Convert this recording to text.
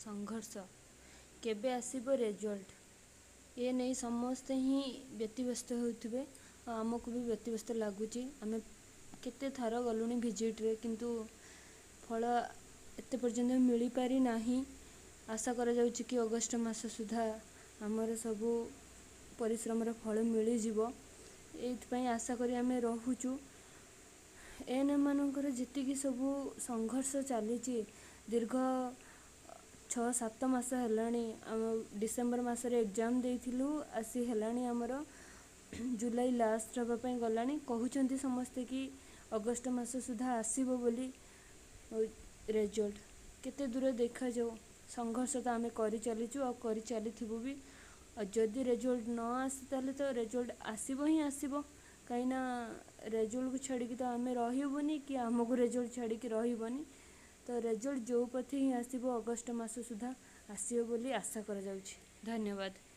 ସଂଘର୍ଷ। କେବେ ଆସିବ ରେଜଲ୍ଟ, ଏ ନେଇ ସମସ୍ତେ ହିଁ ବ୍ୟତିବ୍ୟସ୍ତ ହେଉଥିବେ ଆଉ ଆମକୁ ବି ବ୍ୟତିବ୍ୟସ୍ତ ଲାଗୁଛି। ଆମେ କେତେ ଥର ଗଲୁଣି ଭିଜିଟ୍ରେ, କିନ୍ତୁ ଫଳ ଏତେ ପର୍ଯ୍ୟନ୍ତ ମିଳିପାରି ନାହିଁ। ଆଶା କରାଯାଉଛି କି ଅଗଷ୍ଟ ମାସ ସୁଦ୍ଧା ଆମର ସବୁ ପରିଶ୍ରମର ଫଳ ମିଳିଯିବ, ଏଇଥିପାଇଁ ଆଶା କରି ଆମେ ରହୁଛୁ। ଏଏନ୍ଏମ୍ମାନଙ୍କର ଯେତିକି ସବୁ ସଂଘର୍ଷ ଚାଲିଛି, ଦୀର୍ଘ 6-7 ମାସ ହେଲାଣି। ଆମ ଡିସେମ୍ବର ମାସରେ ଏକ୍ଜାମ୍ ଦେଇଥିଲୁ, ଆସି ହେଲାଣି ଆମର ଜୁଲାଇ ଲାଷ୍ଟ ହେବା ପାଇଁ ଗଲାଣି। କହୁଛନ୍ତି ସମସ୍ତେ କି ଅଗଷ୍ଟ ମାସ ସୁଦ୍ଧା ଆସିବ ବୋଲି ରେଜଲ୍ଟ। କେତେ ଦୂର ଦେଖାଯାଉ। ସଂଘର୍ଷ ତ ଆମେ କରିଚାଲିଛୁ ଆଉ କରିଚାଲିଥିବୁ ବି। ଆଉ ଯଦି ରେଜଲ୍ଟ ନ ଆସେ, ତାହେଲେ ତ ରେଜଲ୍ଟ ଆସିବ ହିଁ ଆସିବ, କାହିଁକିନା ରେଜଲ୍ଟକୁ ଛାଡ଼ିକି ତ ଆମେ ରହିବୁନି କି ଆମକୁ ରେଜଲ୍ଟ ଛାଡ଼ିକି ରହିବନି। ତ ରେଜଲ୍ଟ ଯେଉଁ ପଥେ ହିଁ ଆସିବ, ଅଗଷ୍ଟ ମାସ ସୁଦ୍ଧା ଆସିବ ବୋଲି ଆଶା କରାଯାଉଛି। ଧନ୍ୟବାଦ।